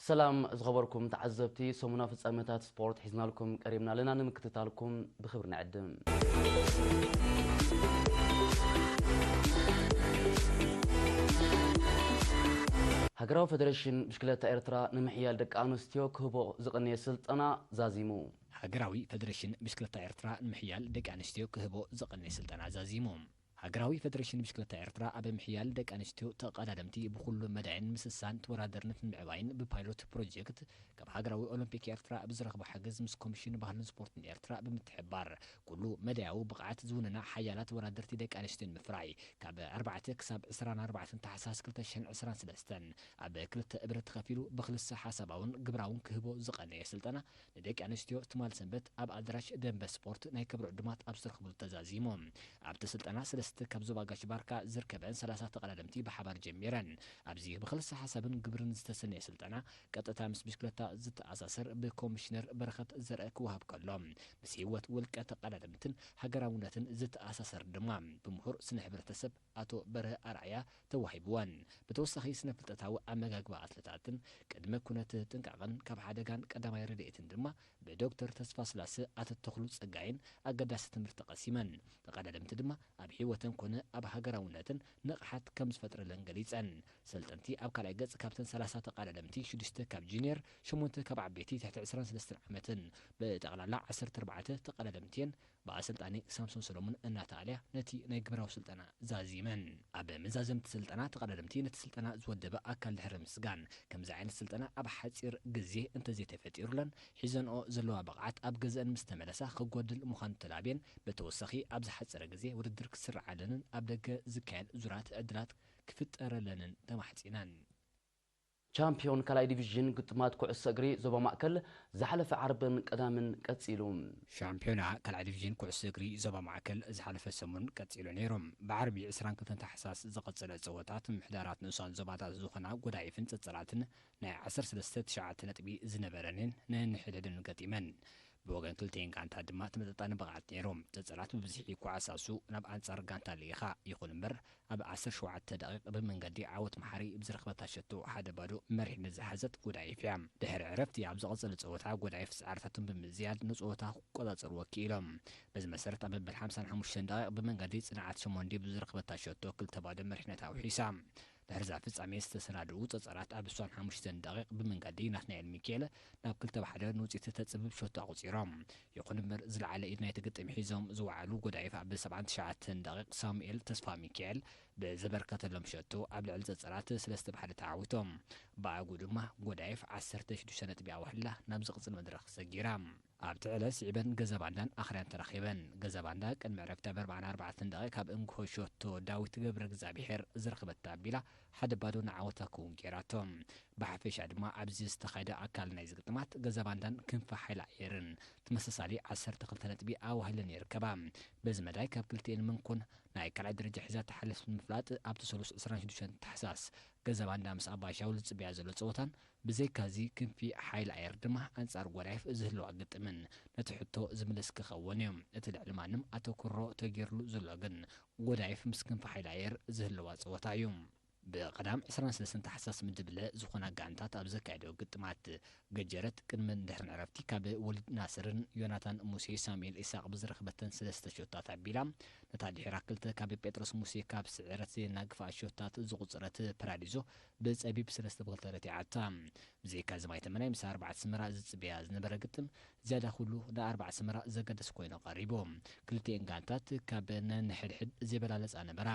ሰላም ዝኸበርኩም ተዓዘብቲ፣ ሰሙና ፍጻመታት ስፖርት ሒዝናልኩም ቀሪብና ኣለና። ንምክትታልኩም ብኽብሪ ንዕድም። ሃገራዊ ፈደረሽን ብሽክለታ ኤርትራ ንምሕያል ደቂ ኣንስትዮ ክህቦ ዝቐነየ ስልጠና ዛዚሙ። ሃገራዊ ፈደረሽን ብሽክለታ ኤርትራ ንምሕያል ደቂ ኣንስትዮ ክህቦ ዝቐነየ ስልጠና ዛዚሙ። ሃገራዊ ፈደረሽን ብሽክለታ ኤርትራ ኣብ ምሕያል ደቂ ኣንስትዮ ተቐዳደምቲ ብኹሉ መዳይን ምስሳን ተወዳደርነት ንምዕባይን ብፓይሎት ፕሮጀክት ካብ ሃገራዊ ኦሎምፒክ ኤርትራ ብዝረኽቦ ሓገዝ ምስ ኮሚሽን ባህልን ስፖርትን ኤርትራ ብምትሕብባር ኩሉ መዳያዊ ብቕዓት ዝውንና ሓያላት ተወዳደርቲ ደቂ ኣንስትዮ ንምፍራይ ካብ ኣርባዕተ ክሳብ ዕስራን ኣርባዕተን ታሕሳስ ክልተ ሽሕን ዕስራን ሰለስተን ኣብ ክልተ እብረት ተኸፊሉ ብክልሰ ሓሳባውን ግብራውን ክህቦ ዝቐነየ ስልጠና ንደቂ ኣንስትዮ ትማል ሰንበት ኣብ ኣዳራሽ ደንበ ስፖርት ናይ ክብሪ ዕዱማት ኣብ ዝተረኽብሉ ተዛዚሙ። ኣብቲ ስልጠና ሰለስተ ካብ ዞባ ጋሽ ባርካ ዝርከበን ሰላሳ ተቐዳደምቲ ብሓባር ጀሚረን። ኣብዚ ብክልሰ ሓሳብን ግብርን ዝተሰነየ ስልጠና ቀጥታ ምስ ብሽክለታ ዝተኣሳሰር ብኮሚሽነር በረኸት ዘርአ ክወሃብ ከሎ፣ ምስ ህይወት ውልቀ ተቐዳደምትን ሃገራውነትን ዝተኣሳሰር ድማ ብምሁር ስነ ሕብረተሰብ ኣቶ በርሀ ኣርኣያ ተዋሂብወን። ብተወሳኺ ስነ ፍልጠታዊ ኣመጋግባ ኣትለታትን ቅድመ ኩነት ጥንቃቕን ካብ ሓደጋን ቀዳማይ ረድኤትን ድማ ብዶክተር ተስፋስላሰ ኣተተኽሉ ጸጋይን ኣገዳሲ ትምህርቲ ቀሲመን። ተቐዳደምቲ ድማ ኣብ ህይወተን ኮነ ኣብ ሃገራውነትን ንቕሓት ከም ዝፈጥረለን ገሊጸን። ሰልጠንቲ ኣብ ካልኣይ ገጽ ካብተን ሰላሳ ተቐዳደምቲ ሽዱሽተ ካብ ጁኒየር፣ ሸሞንተ ካብ ዓበይቲ ትሕቲ ዕስራን ሰለስተን ዓመትን ብጠቕላላ ዓሰርተ ኣርባዕተ ተቐዳደምቲ እየን ብኣሰልጣኒ ሳምሶን ሰሎሞን እናተኣልያ ነቲ ናይ ግብራዊ ስልጠና ዛዚመን። ኣብ መዛዘምቲ ስልጠና ተቐዳደምቲ ነቲ ስልጠና ዝወደበ ኣካል ድሕሪ ምስጋን፣ ከምዚ ዓይነት ስልጠና ኣብ ሓጺር ግዜ እንተዘይተፈጢሩለን ሒዘንኦ ዘለዋ ብቕዓት ኣብ ገዘአን ምስ ተመለሳ ክጎድል ምዃኑ ተላብየን፣ ብተወሳኺ ኣብ ዝሓጸረ ግዜ ውድድር ክስርዓለንን ኣብ ደገ ዝካየድ ዙራት ዕድላት ክፍጠረለንን ተማሕጺነን። ቻምፒዮን ካልኣይ ዲቪዥን ግጥማት ኩዕሶ እግሪ ዞባ ማእከል ዝሓለፈ ዓርብን ቀዳምን ቀጺሉ። ሻምፒዮና ካልኣይ ዲቪዥን ኩዕሶ እግሪ ዞባ ማእከል ዝሓለፈ ሰሙን ቀጺሉ ነይሩ። ብዓርቢ ዕስራን ክልተን ታሕሳስ ዝቐጸለ ጸወታት ምምሕዳራት ንኡሳን ዞባታት ዝኾና ጎዳይፍን ጸጸራትን ናይ ዓሰርተ ሰለስተ ትሽዓተ ነጥቢ ዝነበረንን ነንሕድሕደን ገጢመን። ብወገን ክልቲኤን ጋንታ ድማ ተመጣጣኒ ብቕዓት ነይሩ። ጸጸራት ብብዝሒ ይኳዓሳሱ ናብ ኣንጻር ጋንታ ልኢኻ። ይኹን እምበር ኣብ ዓሰርተ ሸውዓተ ደቂቕ ብመንገዲ ዓወት መሓሪ ብዝረኽበታ ሸቶ ሓደ ባዶ መሪሕነት ዝሓዘት ጎዳይፍ እያ። ድሕሪ ዕረፍቲ ኣብ ዝቐጸለ ጸወታ ጎዳይፍ ጻዕርታቶም ብምዝያድ ንጸወታ ክቆጻጸርዎ ክኢሎም። በዚ መሰረት ኣብ መበል ሓምሳን ሓሙሽተን ደቂቕ ብመንገዲ ጽንዓት ሸሞንዲ ብዝረኽበታ ሸቶ ክልተ ባዶ መሪሕነት ኣውሒሳ። ድሕሪ እዛ ፍጻሜ ዝተሰናድኡ ጸጸራት ኣብ ዕስራን ሓሙሽተን ደቂቕ ብመንገዲ ናትናኤል ሚካኤል ናብ ክልተ ብ ሓደ ንውጽኢት ተጽብብ ሸቶ ኣቑጺሮም። ይኹን እምበር ዝለዓለ ኢድ ናይቲ ግጥም ሒዞም ዝወዓሉ ጎዳይፍ ኣብ ሰብዓን ትሽዓተን ደቂቕ ሳሙኤል ተስፋ ሚካኤል ብዘበርከተሎም ሸቶ ኣብ ልዕሊ ጸጸራት ሰለስተ ብ ሓደ ተዓዊቶም። ብኣግኡ ድማ ጎዳይፍ ዓሰርተ ሽዱሽተ ነጥቢ ኣዋህላ ናብ ዝቕጽል መድረኽ ሰጊራ። ኣብቲ ዕለት ስዒበን ገዛ ባንዳን ኣኽርያን ተራኺበን። ገዛ ባንዳ ቅድሚ ዕረፍቲ ኣብ ኣርባዓን ኣርባዕተን ደቂቕ ካብ እንግሆ ሸቶ ዳዊት ገብረ እግዚኣብሔር ዝረኸበታ ኣቢላ ሓደ ባዶ ንዓወታ ክውን ገይራቶ። ብሓፈሻ ድማ ኣብዚ ዝተኻየደ ኣካል ናይዚ ግጥማት ገዛ ባንዳን ክንፊ ሓይሊ ኣየርን ተመሳሳሊ ዓሰርተ ክልተ ነጥቢ ኣዋሂለን ይርከባ። በዚ መዳይ ካብ ክልቲኤን መንኮን ናይ ካልኣይ ደረጃ ሒዛ ተሓለፍ ንምፍላጥ ኣብቲ ሰሉስ ዕስራን ሽዱሽተን ታሕሳስ ገዛ ባንዳ ምስ ኣባሻውል ዝጽበያ ዘሎ ጸወታን ብዘይካዚ ክንፊ ሓይሊ ኣየር ድማ ኣንጻር ጎዳይፍ ዝህልዋ ግጥምን ነቲ ሕቶ ዝምልስ ክኸውን እዩ። እቲ ልዕሊ ማንም ኣተኩሮ ተገይርሉ ዘሎ ግን ጎዳይፍ ምስ ክንፊ ሓይሊ ኣየር ዝህልዋ ጸወታ እዩ። ብቐዳም ዕስራን ሰለስተን ታሕሳስ ምድብለ ዝኾና ጋንታት ኣብ ዘካየደው ግጥማት ገጀረት ቅድምን ድሕርን ዕረፍቲ ካብ ወሊድ ናስርን ዮናታን ሙሴ ሳሙኤል ኢሳቕ ብዝረኽበተን ሰለስተ ሾታት ኣቢላ ነታ ድሒራ ክልተ ካብ ጴጥሮስ ሙሴ ካብ ስዕረት ዘየናግፋ ሾታት ዝቑጽረት ፓራዲዞ ብጸቢብ ሰለስተ ብክልተ ረቲዓታ። ብዘይካ እዚ ማይ ተመናይ ምስ ኣርባዕተ ኣስመራ ዝጽበያ ዝነበረ ግጥም ዝያዳ ኩሉ ንኣርባዕተ ኣስመራ ዘገድስ ኮይኑ ቀሪቡ። ክልቲኤን ጋንታት ካብ ነንሕድሕድ ዘይበላለጻ ነበራ።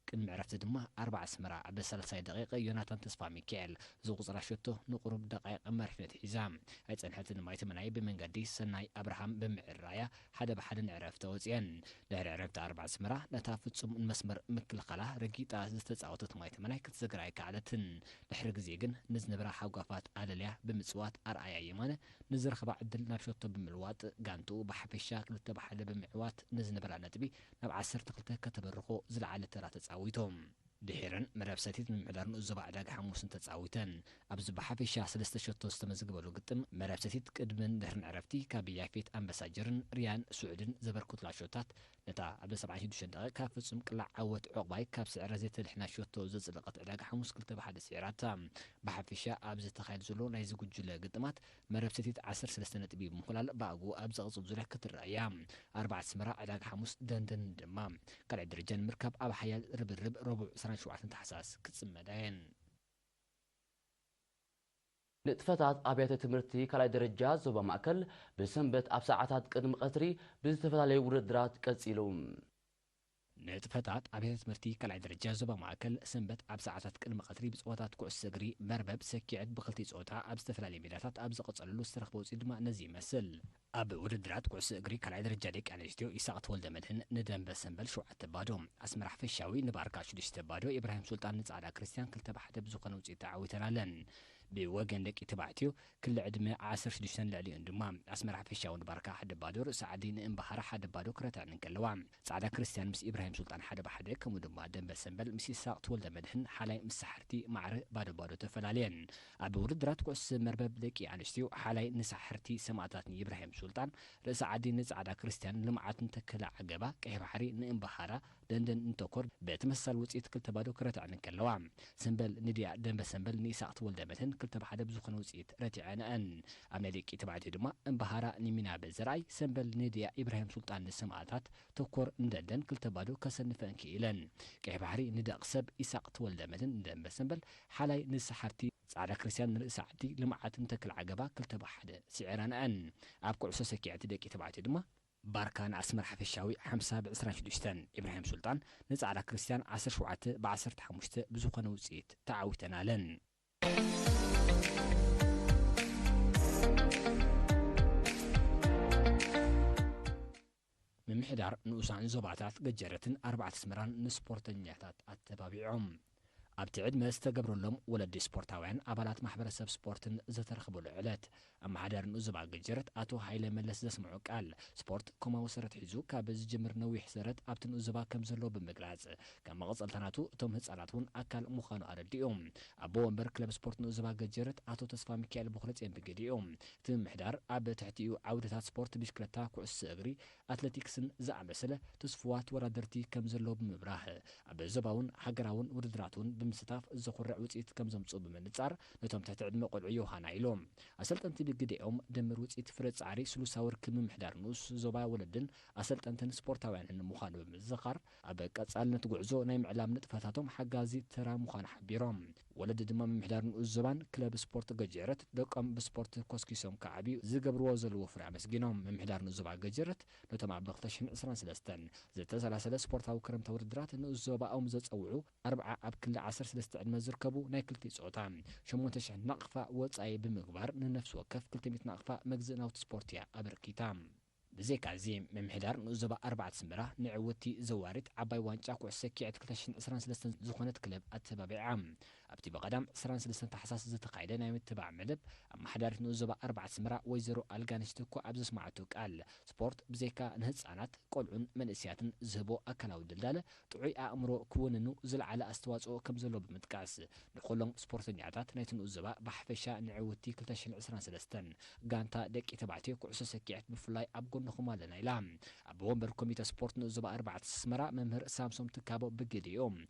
ቅድሚ ዕረፍቲ ድማ ኣርባዕተ ኣስመራ ብሳልሳይ ደቂቕ ዮናታን ተስፋ ሚካኤል ዝቑጽራ ሸቶ ንቁሩብ ደቃይቕ መሪሕነት ሒዛ። ኣይጸንሐትን ማይ ተመናይ ብመንገዲ ሰናይ ኣብርሃም ብምዕራያ ሓደ ብ ሓደ ንዕረፍቲ ወጺኤን። ድሕሪ ዕረፍቲ ኣርባዕተ ኣስመራ ነታ ፍጹም ንመስመር ምክልኻላ ረጊጣ ዝተጻወተት ማይ ተመናይ ክትስግር ኣይከኣለትን። ድሕሪ ግዜ ግን ንዝነበራ ሓጓፋት ኣለልያ ብምጽዋት ኣርኣያ የማነ ንዝረኸባ ዕድል ናብ ሸቶ ብምልዋጥ ጋንትኡ ብሓፈሻ ክልተ ብ ሓደ ብምዕዋት ንዝነበራ ነጥቢ ናብ ዓሰርተ ክልተ ከተበርኾ ዝለዓለ ተራ ተጻዊቶም። ድሒረን መረብ ሰቲት ምምሕዳር ንኡስ ዞባ ዕዳጋ ሓሙስ እንተጻዊተን፣ ኣብዚ ብሓፈሻ ሰለስተ ሸቶ ዝተመዝገበሉ ግጥም፣ መረብ ሰቲት ቅድምን ድሕርን ዕረፍቲ ካብ ያፌት ኣምባሳጀርን ሪያን ስዑድን ዘበርከቱላ ሸቶታት፣ ነታ ኣብ ሰብዓን ሽዱሽተን ደቂቕ ካብ ፍጹም ቅላዕ ዓወት ዑቕባይ ካብ ስዕረ ዘይተድሕና ሸቶ ዘጽደቐት ዕዳጋ ሓሙስ ክልተ ብ ሓደ ስዒራታ። ብሓፈሻ ኣብ ዝተኻየደ ዘሎ ናይዚ ጉጅለ ግጥማት፣ መረብ ሰቲት ዓሰርተ ሰለስተ ነጥቢ ብምኹላል ብኣግኡ ኣብ ዝቕጽል ዙርያ ክትረአ እያ። ኣርባዕተ ኣስመራ፣ ዕዳጋ ሓሙስ፣ ደንደን ድማ ካልኣይ ደረጃ ንምርካብ ኣብ ሓያል ርብርብ ረቡዕ ዕስራን ሸውዓተን ታሕሳስ ክጽመዳ እየን። ንጥፈታት ኣብያተ ትምህርቲ ካልኣይ ደረጃ ዞባ ማእከል ብሰንበት ኣብ ሰዓታት ቅድሚ ቀትሪ ብዝተፈላለዩ ውድድራት ቀጺሉ። ንጥፈታት ኣብያተ ትምህርቲ ካልኣይ ደረጃ ዞባ ማእከል ሰንበት ኣብ ሰዓታት ቅድሚ ቀትሪ ብጸወታት ኩዕሶ እግሪ መርበብ ሰኪዐት ብክልቲ ጸወታ ኣብ ዝተፈላለየ ሜዳታት ኣብ ዝቐጸለሉ ዝተረኽበ ውጽኢት ድማ ነዚ ይመስል። ኣብ ውድድራት ኩዕሶ እግሪ ካልኣይ ደረጃ ደቂ ኣንስትዮ ይስሃቕ ተወልደ መድህን ንደንበ ሰንበል ሸውዓተ ባዶ፣ ኣስመራ ሓፈሻዊ ንባርካ ሽዱሽተ ባዶ፣ ኢብራሂም ሱልጣን ንጻዕዳ ክርስቲያን ክልተ ብ ሓደ ብዝኾነ ውጽኢት ተዓዊተን ኣለን። ብወገን ደቂ ተባዕትዮ ክሊ ዕድመ ዓሰርተ ሽዱሽተን ልዕሊኡን ድማ ኣስመራ ሓፈሻዊ ንባርካ ሓደ ባዶ፣ ርእሲ ዓዲ ንእምባሃራ ሓደ ባዶ ክረትዐን እንከለዋ፣ ጻዕዳ ክርስቲያን ምስ ኢብራሂም ሱልጣን ሓደ ብ ሓደ፣ ከምኡ ድማ ደንበ ሰንበል ምስ ይስሃቕ ተወልደ መድህን ሓላይ ምስ ሳሕርቲ ማዕረ ባዶ ባዶ ተፈላለየን። ኣብ ውድድራት ኩዕሶ መርበብ ደቂ ኣንስትዮ ሓላይ ንሳሕርቲ ሰማእታት ንኢብራሂም ሱልጣን፣ ርእሲ ዓዲ ንጻዕዳ ክርስቲያን፣ ልምዓት ንተከለ ዓገባ፣ ቀይሕ ባሕሪ ንእምባሃራ፣ ደንደን ንተኮር ብተመሳሳሊ ውጽኢት ክልተ ባዶ ክረትዐን እንከለዋ፣ ሰንበል ንድያ ደንበ ሰንበል ንይስሃቕ ተወልደ መድህን ክልተ ብ ሓደ ብዝኾነ ውጽኢት ረቲዐንአን። ኣብ ናይ ደቂ ተባዕትዮ ድማ እምባሃራ ንሚና በዘርኣይ፣ ሰንበል ንድያ ኢብራሂም ሱልጣን ንሰማእታት፣ ተኮር ንደንደን ክልተ ባዶ ከሰንፈን ክኢለን። ቀይሕ ባሕሪ ንደቂ ሰብ ይስሃቕ ተወልደ መድህን ንደንበ ሰንበል፣ ሓላይ ንሳሕርቲ ጻዕዳ ክርስቲያን ንርእሲ ዓዲ ልምዓት ንተክል ዓገባ ክልተ ብ ሓደ ስዒረንአን። ኣብ ኩዕሶ ሰኪዐት ደቂ ተባዕትዮ ድማ ባርካ ንኣስመራ ሓፈሻዊ ሓምሳ ብ ዕስራን ሽዱሽተን፣ ኢብራሂም ሱልጣን ንጻዕዳ ክርስቲያን ዓሰርተ ሸውዓተ ብ ዓሰርተ ሓሙሽተ ብዝኾነ ውጽኢት ተዓዊተናለን። ምምሕዳር ንኡሳን ዞባታት ገጀረትን ኣርባዕተ ኣስመራን ንስፖርተኛታት ኣተባቢዖም። ኣብቲ ዕድመ ዝተገብረሎም ወለዲ ስፖርታውያን ኣባላት ማሕበረሰብ ስፖርትን ዝተረኽበሉ ዕለት፣ ኣመሓዳሪ ንኡስ ዞባ ገጀረት ኣቶ ሃይለ መለስ ዘስምዖ ቃል፣ ስፖርት ኮማዊ ሰረት ሒዙ ካብ ዝጅምር ነዊሕ ሰረት ኣብቲ ንኡስ ዞባ ከም ዘሎ ብምግላጽ፣ ከም መቐጸልታ ናቱ እቶም ህጻናት እውን ኣካል ምዃኑ ኣረዲኡ። ኣቦ ወንበር ክለብ ስፖርት ንኡስ ዞባ ገጀረት ኣቶ ተስፋ ሚካኤል ብኹለጽየን ብግዲኡ፣ እቲ ምምሕዳር ኣብ ትሕቲኡ ዓውድታት ስፖርት ብሽክለታ፣ ኩዕሶ እግሪ፣ ኣትለቲክስን ዝኣመሰለ ትስፉዋት ተወዳደርቲ ከም ዘለዉ ብምብራህ፣ ኣብ ዞባውን ሃገራውን ውድድራት እውን ብምስታፍ ዘኹርዕ ውፅኢት ከም ዘምፅኡ ብምንፃር፣ ነቶም ትሕቲ ዕድመ ቆልዑ ዮሃና ኢሉ። ኣሰልጠንቲ ብግዲኦም ድምር ውፅኢት ፍረ ፃዕሪ ስሉሳዊ ርክብ ምምሕዳር ንኡስ ዞባ ወለድን ኣሰልጠንትን ስፖርታውያንን ምዃኑ ብምዝኻር፣ ኣብ ቀፃልነት ጉዕዞ ናይ ምዕላም ንጥፈታቶም ሓጋዚ ተራ ምዃኑ ሓቢሮም። ወለዲ ድማ ምምሕዳር ንኡስ ዞባን ክለብ ስፖርት ገጀረት ደቆም ብስፖርት ኮስኪሶም ክዓብዩ ዝገብርዎ ዘለዉ ፍረ ኣመስጊኖም። ምምሕዳር ንኡስ ዞባ ገጀረት ነቶም ኣብ ክልተ ሽሕን ዕስራን ሰለስተን ዝተሰላሰለ ስፖርታዊ ክረምታዊ ውድድራት ንኡስ ዞባኦም ዘጸውዑ ኣርብዓ ኣብ ክሊ ዓሰርተ ሰለስተ ዕድመ ዝርከቡ ናይ ክልቲኡ ጾታ ሸሞንተ ሽሕ ናቕፋ ወጻኢ ብምግባር ንነፍሲ ወከፍ ክልተ ሚእቲ ናቕፋ መግዝእ ናውቲ ስፖርት እያ ኣበርኪታ። ብዘይካ እዚ፣ ምምሕዳር ንኡስ ዞባ ኣርባዕተ ኣስመራ ንዕውትቲ ዘዋሪት ዓባይ ዋንጫ ኩዕሶ ሰኪዐት ክልተ ሽሕን ዕስራን ሰለስተን ዝኾነት ክለብ ኣተባቢዓ። ኣብቲ ብቐዳም ዕስራን ሰለስተን ታሕሳስ ዝተኻየደ ናይ ምትባዕ መደብ፣ ኣመሓዳሪት ንኡስ ዞባ ኣርባዕተ ኣስመራ ወይዘሮ ኣልጋነሽ ትኩ ኣብ ዘስማዓቶ ቃል፣ ስፖርት ብዘይካ ንህጻናት፣ ቆልዑን መንእሰያትን ዝህቦ ኣካላዊ ድልዳለ፣ ጥዑይ ኣእምሮ ክውንኑ ዝለዓለ ኣስተዋጽኦ ከም ዘለዎ ብምጥቃስ፣ ንኹሎም ስፖርተኛታት ናይቲ ንኡስ ዞባ ብሓፈሻ ንዕውትቲ ክልተ ሽሕን ዕስራን ሰለስተን ጋንታ ደቂ ተባዕትዮ ኩዕሶ ሰኪዐት ብፍላይ ኣብ ጎንኹም ኣለና ኢላ። ኣቦ ወንበር ኮሚተ ስፖርት ንኡስ ዞባ ኣርባዕተ ኣስመራ መምህር ሳምሶም ትካቦ ብግዲኡ፣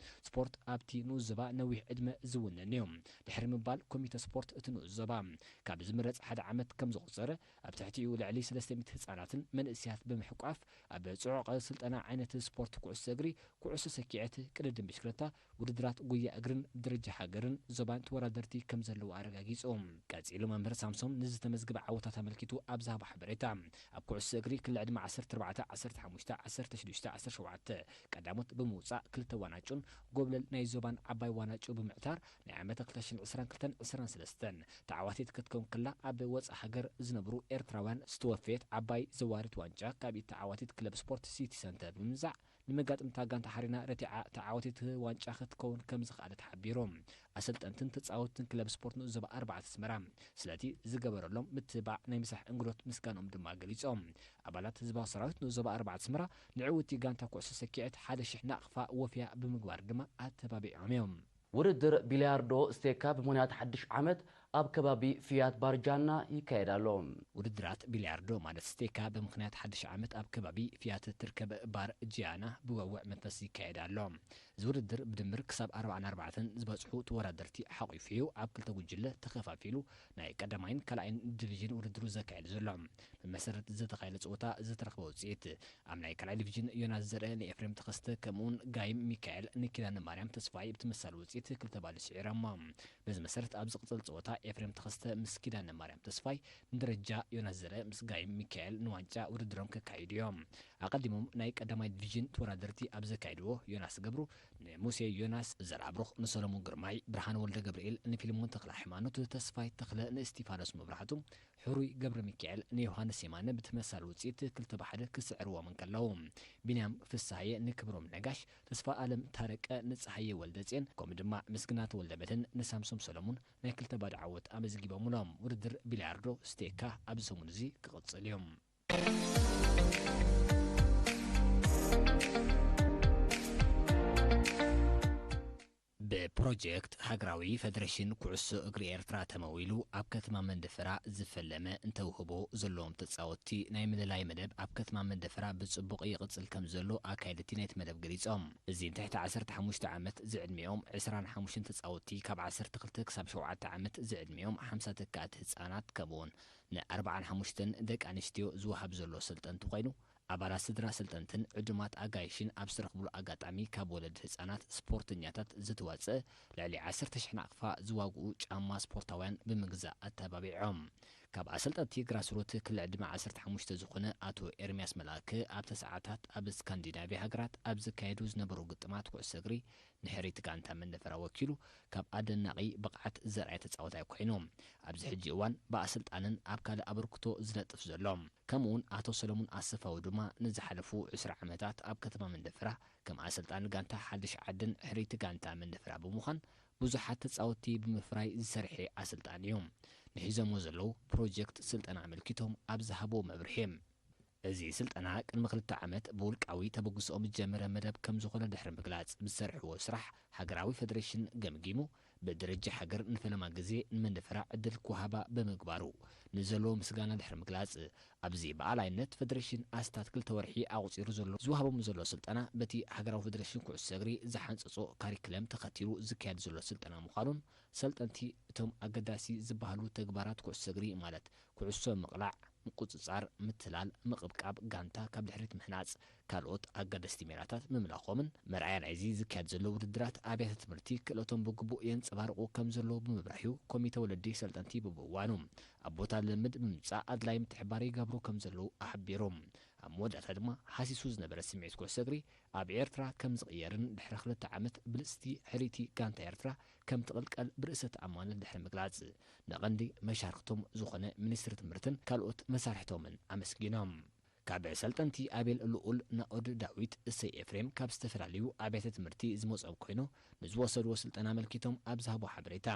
ስፖርት ኣብቲ ንኡስ ዞባ ነዊሕ ዕድመ ዝውንን እዩ ድሕሪ ምባል፣ ኮሚተ ስፖርት እቲ ንኡስ ዞባ ካብ ዝምረጽ ሓደ ዓመት ከም ዘቑጸረ፣ ኣብ ትሕቲኡ ልዕሊ ሰለስተ ሚእቲ ህጻናትን መንእሰያት ብምሕቋፍ ኣብ ጽዑቕ ስልጠና ዓይነት ስፖርት ኩዕሶ እግሪ፣ ኩዕሶ ሰኪዐት፣ ቅድድም ብሽክለታ፣ ውድድራት ጉያ እግርን ብደረጃ ሃገርን ዞባን ተወዳደርቲ ከም ዘለዉ ኣረጋጊጹ። ቀጺሉ መምህር ሳምሶም ንዝተመዝገበ ዓወታት ኣመልኪቱ ኣብ ዝሃቦ ሓበሬታ፣ ኣብ ኩዕሶ እግሪ ክሊ ዕድመ ዓሰርተ ኣርባዕተ፣ ዓሰርተ ሓሙሽተ፣ ዓሰርተ ሽዱሽተ፣ ዓሰርተ ሸውዓተ ቀዳሞት ብምውጻእ ክልተ ዋናጩን ጎብለል ናይ ዞባን ዓባይ ዋናጩ ብምዕታር ናይ ዓመተ ክልተ ሽሕን ዕስራን ክልተን ዕስራን ሰለስተን ተዓዋቲት ክትከውን ከላ፣ ኣብ ወጻኢ ሃገር ዝነብሩ ኤርትራውያን ዝተወፈየት ዓባይ ዘዋሪት ዋንጫ ካብ ኢድ ተዓዋቲት ክለብ ስፖርት ሲቲ ሰንተር ብምምዛዕ ንመጋጥምታ ጋንታ ሓሪና ረቲዓ ተዓወቲት ዋንጫ ክትከውን ከም ዝኸኣለት ሓቢሩ። ኣሰልጠንትን ተጻወትን ክለብ ስፖርት ንኡስ ዞባ ኣርባዕተ ኣስመራ ስለቲ ዝገበረሎም ምትብባዕ ናይ ምሳሕ እንግዶት ምስጋንኦም ድማ ገሊጾም። ኣባላት ህዝባዊ ሰራዊት ንኡስ ዞባ ኣርባዕተ ኣስመራ ንዕውቲ ጋንታ ኩዕሶ ሰኪዐት ሓደ ሽሕ ናቕፋ ወፍያ ብምግባር ድማ ኣተባቢዖም እዮም። ውድድር ቢልያርዶ ስቴካ ብምኽንያት ሓድሽ ዓመት ኣብ ከባቢ ፊያት ባርጃና ይካየድ ኣሎ። ውድድራት ቢልያርዶ ማለት ስቴካ ብምኽንያት ሓድሽ ዓመት ኣብ ከባቢ ፊያት ትርከብ ባር ጂያና ብወውዕ መንፈስ ይካየድ ኣሎ። እዚ ውድድር ብድምር ክሳብ ኣርባዓን ኣርባዕተን ዝበጽሑ ተወዳደርቲ ሓቒፉ እዩ ኣብ ክልተ ጉጅለ ተኸፋፊሉ ናይ ቀዳማይን ካልኣይን ዲቪዥን ውድድሩ ዘካየድ ዘሎ። ብመሰረት ዝተኻየደ ጸወታ ዝተረኽበ ውጽኢት ኣብ ናይ ካልኣይ ዲቪዥን ዮናስ ዘርአ ንኤፍሬም ተኸስተ ከምኡውን ጋይም ሚካኤል ንኪዳነ ማርያም ተስፋይ ብትመሳል ውጽኢት ክልተ ባዶ ስዒሮሞ። በዚ መሰረት ኣብ ዝቕጽል ጸወታ ኤፍሬም ተኸስተ ምስ ኪዳነ ማርያም ተስፋይ ንደረጃ ዮናስ ዘርአ ምስ ጋይም ሚካኤል ንዋንጫ ውድድሮም ከካይዱ እዮም። ኣቐዲሞም ናይ ቀዳማይ ዲቪዥን ተወዳደርቲ ኣብ ዘካይድዎ ዮናስ ገብሩ ንሙሴ ዮናስ፣ ዘርኣብሩኽ ንሰሎሞን ግርማይ፣ ብርሃን ወልደ ገብርኤል ንፊልሞን ተኽለ ሃይማኖት፣ ተስፋይ ተኽለ ንእስቲፋኖስ መብራህቱ፣ ሕሩይ ገብረ ሚካኤል ንዮሃንስ የማነ ብተመሳሳሊ ውፅኢት ክልተ ብሓደ ክስዕርዎም እንከለዉ፣ ቢንያም ፍስሃየ ንክብሮም ነጋሽ፣ ተስፋ ኣለም ታረቀ ንፀሃየ ወልደፅዮን ከምኡ ድማ ምስግና ተወልደመድህን ንሳምሶም ሰለሙን ናይ ክልተ ባዶ ዓወት ኣመዝጊቦምሎም። ውድድር ቢልያርዶ ስቴካ ኣብዚ ሰሙን እዚ ክቕፅል እዩ። ብፕሮጀክት ሃገራዊ ፈደረሽን ኩዕሶ እግሪ ኤርትራ ተመዊሉ ኣብ ከተማ መንደፈራ ዝፈለመ እንተውህቦ ዘለዎም ተጻወትቲ ናይ ምልላይ መደብ ኣብ ከተማ መንደፈራ ብጽቡቕ ይቕጽል ከም ዘሎ ኣካየድቲ ናይቲ መደብ ገሊጾም። እዚ ንትሕቲ ዓሰርተ ሓሙሽተ ዓመት ዝዕድሚኦም ዕስራን ሓሙሽተን ተጻወትቲ ካብ ዓሰርተ ክልተ ክሳብ ሸውዓተ ዓመት ዝዕድሚኦም ሓምሳ ተካእቲ ህጻናት ከምኡውን ንኣርባዓን ሓሙሽተን ደቂ ኣንስትዮ ዝወሃብ ዘሎ ስልጠንቲ ኮይኑ ኣባላት ስድራ ሰልጠንትን ዕዱማት ኣጋይሽን ኣብ ዝተረኽብሉ ኣጋጣሚ ካብ ወለዲ ህጻናት ስፖርተኛታት ዝተዋጸ ልዕሊ ዓሰርተ ሽሕ ናቕፋ ዝዋግኡ ጫማ ስፖርታውያን ብምግዛእ ኣተባቢዖም። ካብ ኣሰልጠንቲ ግራስሩት ክሊ ዕድመ ዓሰርተ ሓሙሽተ ዝኾነ ኣቶ ኤርምያስ መልኣከ ኣብቲ ሰዓታት ኣብ ስካንዲናቪያ ሃገራት ኣብ ዝካየዱ ዝነበሩ ግጥማት ኩዕሶ እግሪ ንሕርይቲ ጋንታ መንደፈራ ወኪሉ ካብ ኣደናቒ ብቕዓት ዘርኣየ ተጻዋታይ ኮይኑ ኣብዚ ሕጂ እዋን ብኣሰልጣንን ኣብ ካልእ ኣበርክቶ ዝነጥፍ ዘሎ ከምኡውን ኣቶ ሰለሙን ኣሰፋው ድማ ንዝሓለፉ ዕስራ ዓመታት ኣብ ከተማ መንደፈራ ከም ኣሰልጣኒ ጋንታ ሓድሽ ዓድን ሕርይቲ ጋንታ መንደፈራ ብምዃን ብዙሓት ተጻወትቲ ብምፍራይ ዝሰርሐ ኣሰልጣኒ እዩ። ንሒዞሞ ዘለዉ ፕሮጀክት ስልጠና ኣመልኪቶም ኣብ ዝሃብዎ መብርሂ፣ እዚ ስልጠና ቅድሚ ክልተ ዓመት ብውልቃዊ ተበግሶኦም ዝጀመረ መደብ ከም ዝኾነ ድሕሪ ምግላጽ፣ ብዝሰርሕዎ ስራሕ ሃገራዊ ፈደረሽን ገምጊሙ ብደረጃ ሃገር ንፈለማ ግዜ ንመንደፈራ ዕድል ክወሃባ ብምግባሩ ንዘለዎ ምስጋና ድሕሪ ምግላጽ፣ ኣብዚ ብኣላይነት ፈደረሽን ኣስታት ክልተ ወርሒ ኣቑጺሩ ዘሎ ዝወሃቦም ዘሎ ስልጠና በቲ ሃገራዊ ፈደረሽን ኩዕሶ እግሪ ዝሓንጸጾ ካሪክለም ተኸቲሉ ዝካየድ ዘሎ ስልጠና ምዃኑን ሰልጠንቲ እቶም ኣገዳሲ ዝበሃሉ ተግባራት ኩዕሶ እግሪ ማለት ኩዕሶ ምቕላዕ፣ ምቁጽጻር፣ ምትላል፣ ምቕብቃብ፣ ጋንታ ካብ ድሕሪት ምህናጽ፣ ካልኦት ኣገደስቲ ሜላታት ምምላኾምን መርኣያ ናይዚ ዝካየድ ዘሎ ውድድራት ኣብያተ ትምህርቲ ክእለቶም ብግቡእ የንጸባርቑ ከም ዘለዉ ብምብራህዩ ኮሚተ ወለዲ ሰልጠንቲ ብብእዋኑ ኣብ ቦታ ልምምድ ብምምጻእ ኣድላይ ምትሕባር ይገብሩ ከም ዘለዉ ኣሕቢሩ። ኣብ መወዳእታ ድማ ሃሲሱ ዝነበረ ስምዒት ኩዕሶ እግሪ ኣብ ኤርትራ ከም ዝቕየርን ድሕሪ ክልተ ዓመት ብልጽቲ ሕርይቲ ጋንታ ኤርትራ ከም ትቕልቀል ብርእሰ ተኣማንነት ድሕሪ ምግላጽ፣ ንቐንዲ መሻርክቶም ዝኾነ ሚኒስትሪ ትምህርትን ካልኦት መሳርሕቶምን ኣመስጊኖም። ካብ ሰልጠንቲ ኣቤል ልኡል፣ ናኦድ ዳዊት፣ እሰይ ኤፍሬም ካብ ዝተፈላለዩ ኣብያተ ትምህርቲ ዝመጾም ኮይኑ ንዝወሰድዎ ስልጠና ኣመልኪቶም ኣብ ዝሃቦ ሓበሬታ፣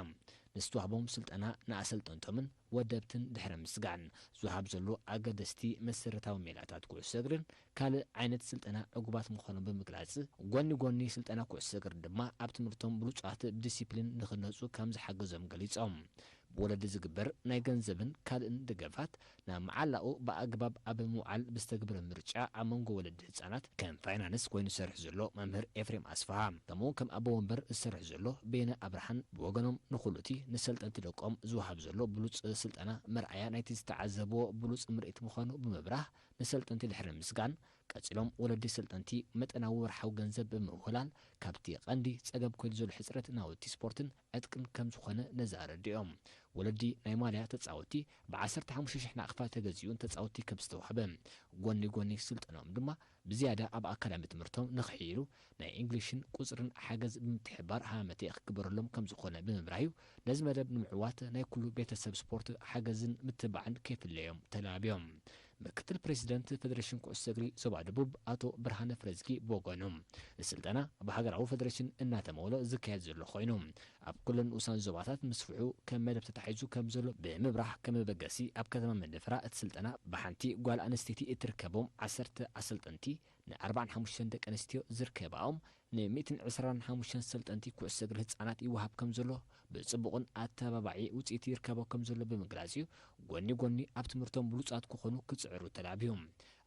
ንዝተዋህቦም ስልጠና ንኣሰልጠንቶምን ወደብትን ድሕሪ ምስጋን፣ ዝወሃብ ዘሎ ኣገደስቲ መሰረታዊ ሜላታት ኩዕሶ እግርን ካልእ ዓይነት ስልጠና ዕጉባት ምዃኖም ብምግላጽ፣ ጎኒ ጎኒ ስልጠና ኩዕሶ እግሪ ድማ ኣብ ትምህርቶም ብሉጻት ብዲሲፕሊን ንኽነጹ ከም ዝሓገዞም ገሊጾም። ብወለዲ ዝግበር ናይ ገንዘብን ካልእን ደገፋት ናብ መዓላኡ ብኣግባብ ኣብ ምውዓል ብዝተግብረ ምርጫ ኣብ መንጎ ወለዲ ህጻናት ከም ፋይናንስ ኮይኑ ዝሰርሕ ዘሎ መምህር ኤፍሬም ኣስፍሃ፣ ከምኡ ከም ኣቦ ወንበር ዝሰርሕ ዘሎ በየነ ኣብርሃን ብወገኖም ንኹሉ እቲ ንሰልጠንቲ ደቆም ዝወሃብ ዘሎ ብሉጽ ስልጠና መርኣያ ናይቲ ዝተዓዘብዎ ብሉጽ ምርኢት ምዃኑ ብምብራህ ንሰልጠንቲ ድሕሪ ምስጋን ቀጺሎም ወለዲ ሰልጠንቲ መጠናዊ ወርሓዊ ገንዘብ ብምውህላል ካብቲ ቀንዲ ጸገም ኮይኑ ዘሎ ሕጽረት ናውቲ ስፖርትን ዕጥቅን ከም ዝኾነ ነዚ ኣረዲኦም። ወለዲ ናይ ማልያ ተጻወትቲ ብ ዓሰርተ ሓሙሽተ ሽሕ ናቕፋ ተገዚኡ ንተጻወትቲ ከም ዝተዋህበ፣ ጎኒ ጎኒ ስልጠናኦም ድማ ብዝያዳ ኣብ ኣካዳሚ ትምህርቶም ንኽሕይሉ ናይ እንግሊሽን ቁጽርን ሓገዝ ብምትሕብባር ሃመተ ክግበረሎም ከም ዝኾነ ብምብራህዩ ነዚ መደብ ንምዕዋት ናይ ኩሉ ቤተሰብ ስፖርት ሓገዝን ምትብባዕን ከይፍለዮም ተላብዮም። ምክትል ፕሬዚደንት ፌደሬሽን ኩዕሶ እግሪ ዞባ ደቡብ ኣቶ ብርሃነ ፍረዝጊ ብወገኑ፣ እዚ ስልጠና ብሃገራዊ ፌደሬሽን እናተመወሎ ዝካየድ ዘሎ ኮይኑ፣ ኣብ ኩለን ንኡሳን ዞባታት ምስፍሑ ከም መደብ ተታሒዙ ከም ዘሎ ብምብራህ፣ ከም መበገሲ ኣብ ከተማ መንደፈራ እቲ ስልጠና ብሓንቲ ጓል ኣንስተይቲ እትርከቦም ዓሰርተ ኣሰልጠንቲ ን ኣርባዓን ሓሙሽተን ደቂ ኣንስትዮ ዝርከባኦም ን ሚእትን ዕስራን ሓሙሽተን ሰልጠንቲ ኩዕሶ እግሪ ህጻናት ይወሃብ ከም ዘሎ፣ ብጽቡቕን ኣተባባዒ ውጽኢት ይርከቦ ከም ዘሎ ብምግላጽ እዩ፣ ጎኒ ጎኒ ኣብ ትምህርቶም ብሉጻት ክኾኑ ክጽዕሩ ተላብዩ።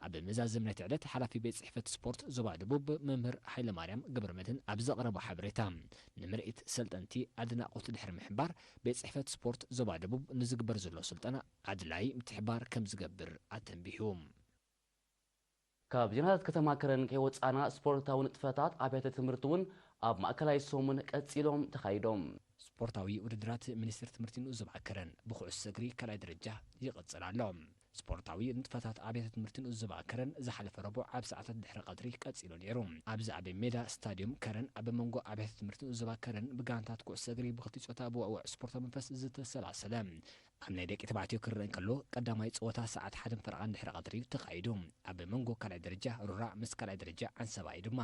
ኣብ መዛዘሚ ናይቲ ዕለት ሓላፊ ቤት ጽሕፈት ስፖርት ዞባ ደቡብ መምህር ሃይለማርያም ገብረመድህን ኣብ ዘቕረቦ ሓበሬታ፣ ንምርኢት ሰልጠንቲ ኣድናቖት ድሕሪ ምሕባር፣ ቤት ጽሕፈት ስፖርት ዞባ ደቡብ ንዝግበር ዘሎ ስልጠና ኣድላይ ምትሕባር ከም ዝገብር ኣተንቢሁ። ካብ ዜናታት ከተማ ከረን ከይወጻና፣ ስፖርታዊ ንጥፈታት ኣብያተ ትምህርቲ እውን ኣብ ማእከላይ ሰሙን ቀጺሎም ተኻይዶም። ስፖርታዊ ውድድራት ሚኒስቴር ትምህርቲ ንኡስ ዞባ ከረን ብኩዕሶ እግሪ ካልኣይ ደረጃ ይቕጽል ኣሎ። ስፖርታዊ ንጥፈታት ኣብያተ ትምህርቲ ንኡስ ዞባ ከረን ዝሓለፈ ረቡዕ ኣብ ሰዓታት ድሕሪ ቀትሪ ቀጺሉ ነይሩ። ኣብዚ ኣብ ሜዳ ስታድዮም ከረን ኣብ መንጎ ኣብያተ ትምህርቲ ንኡስ ዞባ ከረን ብጋንታት ኩዕሶ እግሪ ብክልቲኡ ጾታ ብውዕዉዕ ስፖርታዊ መንፈስ ዝተሰላሰለ ኣብ ናይ ደቂ ተባዕትዮ ክረአ እንከሎ፣ ቀዳማይ ጸወታ ሰዓት ሓደን ፈረቓን ድሕሪ ቀትሪ እዩ ተኻይዱ። ኣብ መንጎ ካልኣይ ደረጃ ሮራ ምስ ካልኣይ ደረጃ ዓንሰባ እዩ ድማ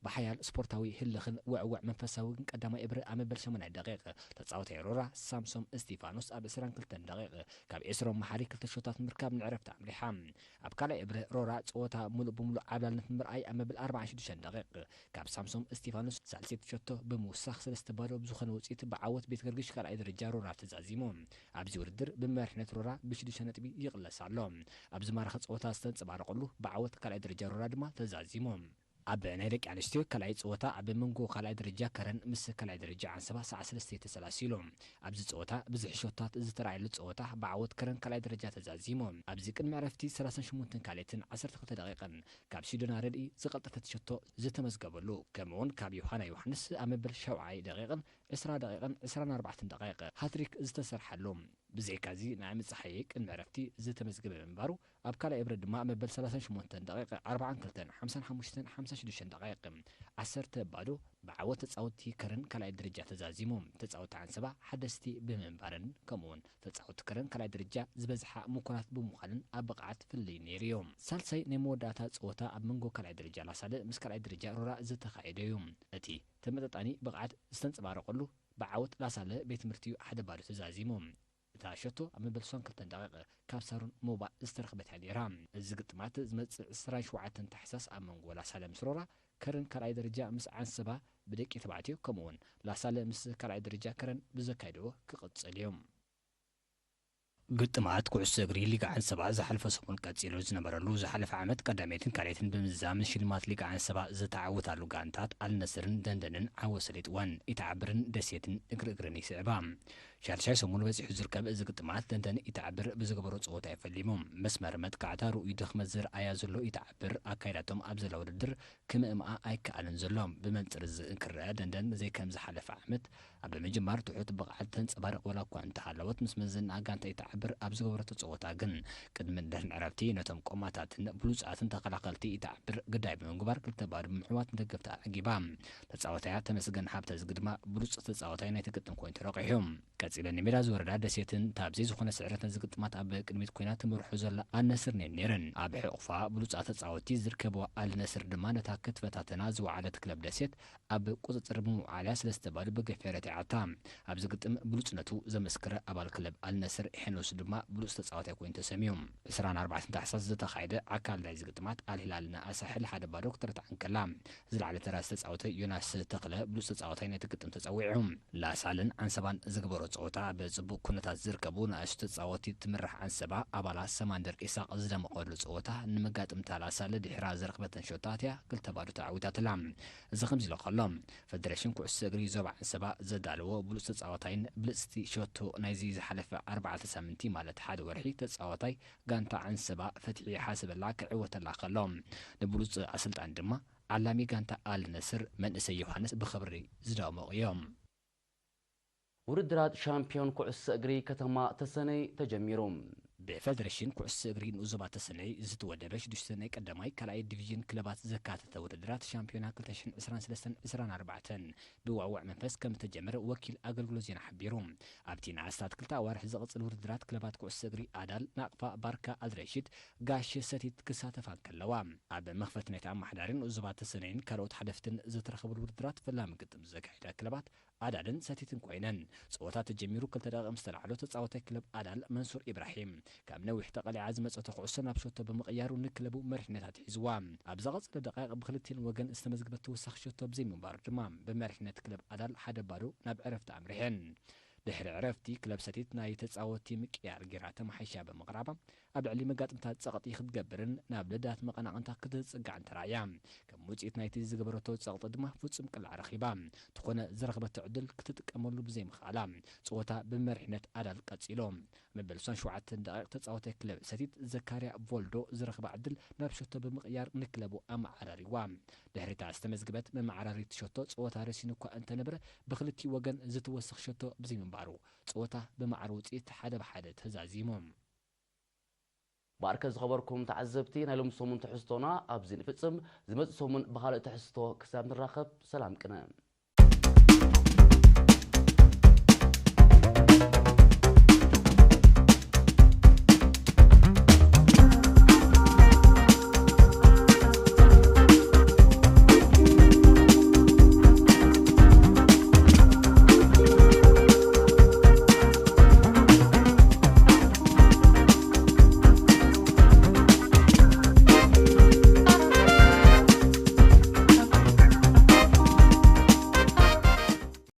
ብሓያል ስፖርታዊ ህልኽን ውዕውዕ መንፈሳዊ ግን ቀዳማይ እብሪ ኣብ መበል ሸሞንተ ደቂቕ ተጻዋታይ ሮራ ሳምሶም እስቲፋኖስ ኣብ ዕስራን ክልተን ደቂቕ ካብ ኤስሮም መሓሪ ክልተ ሾታት ምርካብ ንዕረፍቲ ኣምሪሓ። ኣብ ካልኣይ እብሪ ሮራ ጸወታ ሙሉእ ብሙሉእ ዓብላልነት ምርኣይ ኣብ መበል ኣርባዓን ሽዱሽተን ደቂቕ ካብ ሳምሶም እስቲፋኖስ ሳልሰይቲ ሸቶ ብምውሳኽ ሰለስተ ባዶ ብዝኾነ ውጽኢት ብዓወት ቤት ገርግሽ ካልኣይ ደረጃ ሮራ ተዛዚሙ። ኣብዚ ውድድር ብመሪሕነት ሮራ ብሽዱሽተ ነጥቢ ይቕለስ ኣሎ። ኣብ ዝማረኸ ጸወታ ዝተንጸባረቐሉ ብዓወት ካልኣይ ደረጃ ሮራ ድማ ተዛዚሙ። ኣብ ናይ ደቂ ኣንስትዮ ካልኣይ ጸወታ ኣብ መንጎ ካልኣይ ደረጃ ከረን ምስ ካልኣይ ደረጃ ዓንሰባ ሰዓት ሰለስተ ተሰላሲሉ። ኣብዚ ጸወታ ብዙሕ ሸቶታት ዝተራእየሉ ጸወታ ብዓወት ከረን ካልኣይ ደረጃ ተዛዚሙ። ኣብዚ ቅድሚ ዕረፍቲ ሰላሳን ሸሞንተን ካልእትን ዓሰርተ ክልተ ደቂቕን ካብ ሲዶና ረድኢ ዝቐልጠፈት ሸቶ ዝተመዝገበሉ፣ ከምኡውን ካብ ዮሃና ዮሃንስ ኣብ መበል ሻውዓይ ደቂቕን ዕስራ ደቂቕን ዕስራን ኣርባዕተን ደቂቕ ሃትሪክ ዝተሰርሓሉ። ብዘይካዚ ንኣመፀሓየ ቅድሚ ዕረፍቲ ዝተመዝገበ ምንባሩ፣ ኣብ ካልኣይ እብረ ድማ መበል ሰላሳን ሸሞንተን ደቂቕ ኣርባዓን ክልተን ሓምሳን ሓሙሽተን ሓምሳን ሽዱሽተን ደቂቕ ዓሰርተ ባዶ ብዓወት ተጻወትቲ ከረን ካልኣይ ደረጃ ተዛዚሙ። ተጻወትቲ ዓንሰባ ሓደስቲ ብምንባርን ከምኡውን ተጻወትቲ ከረን ካልኣይ ደረጃ ዝበዝሓ ምኩራት ብምዃንን ኣብ ብቕዓት ፍልልይ ነይሩ እዩ። ሳልሳይ ናይ መወዳእታ ጸወታ ኣብ መንጎ ካልኣይ ደረጃ ላሳለ ምስ ካልኣይ ደረጃ ሮራ ዝተኻየደ እዩ። እቲ ተመጣጣኒ ብቕዓት ዝተንጸባረቐሉ ብዓወት ላሳለ ቤት ትምህርቲ እዩ ሓደ ባዶ ተዛዚሙ። እታ ሸቶ ኣብ መበል ሰብዓን ክልተን ደቂቕ ካብ ሳሮን ሞባ ዝተረኽበት እያ ነይራ። እዚ ግጥማት ዝመጽእ ዕስራን ሸውዓተን ታሕሳስ ኣብ መንጎ ላሳለ ምስ ሮራ፣ ከረን ካልኣይ ደረጃ ምስ ዓንሰባ ብደቂ ተባዕትዮ ከምኡውን ላሳለ ምስ ካልኣይ ደረጃ ከረን ብዘካይድዎ ክቕጽል እዩ። ግጥማት ኩዕሶ እግሪ ሊግ ዓንሰባ ዝሓለፈ ሰሙን ቀጺሉ ዝነበረሉ፣ ዝሓለፈ ዓመት ቀዳመይትን ካልኣይትን ብምዝዛም ንሽልማት ሊግ ዓንሰባ ዝተዓወታሉ ጋንታት ኣልነስርን ደንደንን ዓወት ሰሊጥወን፣ ኢትዓብርን ደሴትን እግሪ እግርን ይስዕባ። ሻድሻይ ሰሙን በጺሑ ዝርከብ እዚ ግጥማት፣ ደንደን ኢትዓብር ብዝገበሮ ጸወታ እዩ ፈሊሙ። መስመር መጥቃዕታ ርኡይ ድኽመት ዝረኣያ ዘሎ ኢትዓብር፣ ኣካይዳቶም ኣብ ዘላ ውድድር ክምእምኣ ኣይከኣልን ዘሎ። ብመንጽር እዚ እንክረአ፣ ደንደን ዘይከም ዝሓለፈ ዓመት ኣብ ምጅማር ትሑት ብቕዓት ተንጸባርቕ ዋላ እኳ እንተሃለወት፣ ምስ መዘና ጋንታ ኢትዓብር ኣብ ዝገበረቶ ጸወታ ግን ቅድሚ ድሕን ዕረፍቲ ነቶም ቆማታትን ብሉጻትን ተኸላኸልቲ ኢትዓብር ግዳይ ብምግባር ክልተ ባዶ ብምዕዋት ንደገፍታ ኣዕጊባ። ተጻዋታያ ተመስገን ሃብተ ዝግድማ ብሉጽ ተጻዋታይ ናይቲ ግጥም ኮይኑ ተረቂሑ። ቀጺለን ንሜዳ ዝወረዳ ደሴትን ታብ ዘይዝኾነ ስዕረት ነዚ ግጥማት ኣብ ቅድሚት ኮይና ትመርሖ ዘላ ኣልነስር ነን ነይረን። ኣብ ሕቑፋ ብሉጻት ተጻወትቲ ዝርከብዋ ኣልነስር ድማ ነታ ክትፈታተና ዝወዓለት ክለብ ደሴት ኣብ ቁጽጽር ብምውዓልያ ሰለስተ ባዶ ብገፊሕ ረቲዓታ። ኣብዚ ግጥም ብሉጽነቱ ዘመስከረ ኣባል ክለብ ኣልነስር ሄኖስ ድማ ብሉጽ ተጻዋታይ ኮይኑ ተሰምዩ። ዕስራን ኣርባዕተን ታሕሳስ ዝተኻየደ ኣካል ናይዚ ግጥማት ኣልሂላል ንኣሳሕል ሓደ ባዶ ክተረትዓ እንከላ፣ ዝለዓለ ተራ ዝተጻወተ ዮናስ ተኽለ ብሉጽ ተጻዋታይ ናይቲ ግጥም ተጸዊዑ። ላሳልን ዓንሰባን ዝገበሮ ጸወታ ብጽቡቕ ኩነታት ዝርከቡ ንኣሽቱ ተጻወትቲ ትምራሕ ዓንሰባ ኣባላት ሰማንደር ኢሳቕ ዝደመቐሉ ጸወታ፣ ንመጋጥምታ ላሳለ ድሒራ ዝረኽበተን ሸቶታት እያ ክልተ ባዶ ተዓዊታትላ። እዚ ከምዚ ኢሉ ከሎ፣ ፈደሬሽን ኩዕሶ እግሪ ዞባ ዓንሰባ ዘዳለዎ ብሉጽ ተጻዋታይን ብልጽቲ ሸቶ ናይዚ ዝሓለፈ ኣርባዕተ ሳምንቲ ማለት ሓደ ወርሒ ተጻዋታይ ጋንታ ዓንሰባ ፈትሒ ሓስበላ ክዕወተላ ከሎ፣ ንብሉጽ ኣሰልጣኒ ድማ ዓላሚ ጋንታ ኣል ነስር መንእሰይ ዮሃንስ ብኽብሪ ዝደመቑ እዮም። ውድድራት ሻምፒዮን ኩዕሶ እግሪ ከተማ ተሰነይ ተጀሚሩ። ብፌደሬሽን ኩዕሶ እግሪ ንኡዞባ ተሰነይ ዝተወደበ ሽዱሽተ ናይ ቀዳማይ ካልኣይ ዲቪዥን ክለባት ዘካተተ ውድድራት ሻምፒዮና ክልተ ሽሕን ዕስራን ሰለስተን ዕስራን ኣርባዕተን ብዋዕዋዕ መንፈስ ከም ዝተጀመረ ወኪል ኣገልግሎት ዜና ሓቢሩ። ኣብቲ ንኣስታት ክልተ ኣዋርሕ ዝቕጽል ውድድራት ክለባት ኩዕሶ እግሪ ኣዳል፣ ናቕፋ፣ ባርካ ኣልረሽድ፣ ጋሽ ሰቲት ክሳተፋ እንከለዋ፣ ኣብ መኽፈቲ ናይቲ ኣመሓዳሪን ንኡዞባ ተሰነይን ካልኦት ሓደፍትን ዝተረኸበሉ ውድድራት ፈላሚ ግጥም ዘካየዳ ክለባት ኣዳልን ሰቲትን ኮይነን። ጸወታ ተጀሚሩ ክልተ ደቂቕ ምስ ተላዕሎ ተጻዋታይ ክለብ ኣዳል መንሱር ኢብራሂም ካብ ነዊሕ ተቐሊዓ ዝመጸቶ ኩዕሶ ናብ ሸቶ ብምቕያሩ ንክለቡ መሪሕነት ኣትሒዝዋ። ኣብ ዝቐጸለ ደቃይቕ ብክልቲን ወገን ዝተመዝግበ ተወሳኺ ሸቶ ብዘይምንባሩ ድማ ብመሪሕነት ክለብ ኣዳል ሓደ ባዶ ናብ ዕረፍቲ ኣምሪሐን። ድሕሪ ዕረፍቲ ክለብ ሰቲት ናይ ተጻወቲ ምቅያር ጌራ ተመሓይሻ ብምቕራባ ኣብ ልዕሊ መጋጥምታ ጸቕጢ ክትገብርን ናብ ልዳት መቐናቕንታ ክትጽጋዕን ተራእያ። ከም ውጽኢት ናይቲ ዝገበረቶ ጸቕጢ ድማ ፍጹም ቅላዕ ረኺባ። ተኾነ ዝረኽበቶ ዕድል ክትጥቀመሉ ብዘይምኽኣላ ጸወታ ብመሪሕነት ኣዳል ቀጺሎ። መበል ሸውዓተ ደቂቕ ተጻዋታይ ክለብ ሰቲት ዘካርያ ቮልዶ ዝረኽባ ዕድል ናብ ሸቶ ብምቕያር ንክለቡ ኣመዓራሪዋ። ድሕሪታ ዝተመዝግበት መመዓራሪት ሸቶ ጸወታ ረሲኑ እኳ እንተነበረ ብክልቲኡ ወገን ዝተወሰኽ ሸቶ ብዘይምንባሩ ጸወታ ብማዕረ ውጽኢት ሓደ ብሓደ ተዛዚሙ። ብኣርከ ዝኸበርኩም ተዓዘብቲ ናይ ሎም ሰሙን ትሕዝቶና ኣብዚ ንፍጽም። ዝመጽእ ሰሙን ብኻልእ ትሕዝቶ ክሳብ ንራኸብ ሰላም ቅነ።